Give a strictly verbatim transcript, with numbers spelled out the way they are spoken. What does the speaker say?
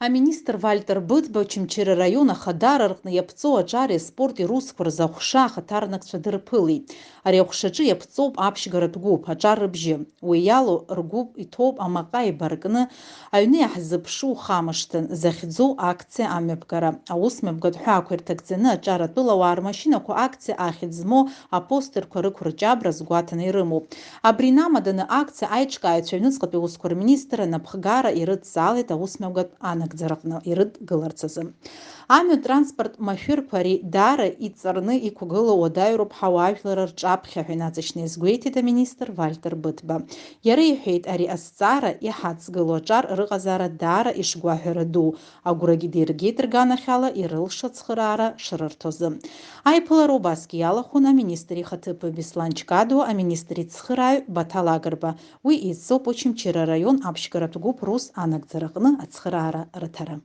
Аминистр Вальтер Быҭба Очамчыра араион Ахадара рҟны иаԥҵоу аҿари аспорти русқәа рзы аҟәша ахаҭарнакцәа дырԥылеит. Ари аҟәшаҿы иаԥҵоуп аԥшьгаратә гәыԥ, аҿар рыбжьы. Уи иалоу ргәыԥ иҭоуп амаҟа еибаркны, аҩны иаҳзыԥшу ухамышҭын, захьӡу акциа амҩаԥгара. Аусмҩаԥгатә ҳәаақәа ирҭагӡаны аҿар атәылауаа рмашьынақәа акциа ахьӡ змоу апостерқәа рықәырҷабра азгәаҭаны ирымоуп. Абри инамаданы акциа аиҿкааҩцәа аҩныҵҟатәи аусқәа рминистрра анапхгара ирыдҵаалеит аусмҩаԥгатә анагӡараҟны ирыдгыларц азы. Амҩа транспорт машәырқәа ари даара иҵарны иқәгылоу уадаҩроуп ҳауаажәларра рҿаԥхьа ҳәа инаҵшьны иазгәеиҭеит аминистр Вальтер Быҭба. Иара иҳәеит, ари азҵаара иҳацгылоу аҿар рыҟазаара даара ишгәаҳәара ду, агәрагьы диргеит рганахьала ирылшо ацхыраара шрырҭо азы. Аиԥылара убасгьы иалахәын аминистр ихаҭыԥуаҩ Беслан Ҷкадуа, аминистр ицхырааҩ Баҭал Агрба. Уи еиццоуп Очамчыра араион аԥшьгаратә гәыԥ рус анагӡараҟны ацхыраара рыҭара.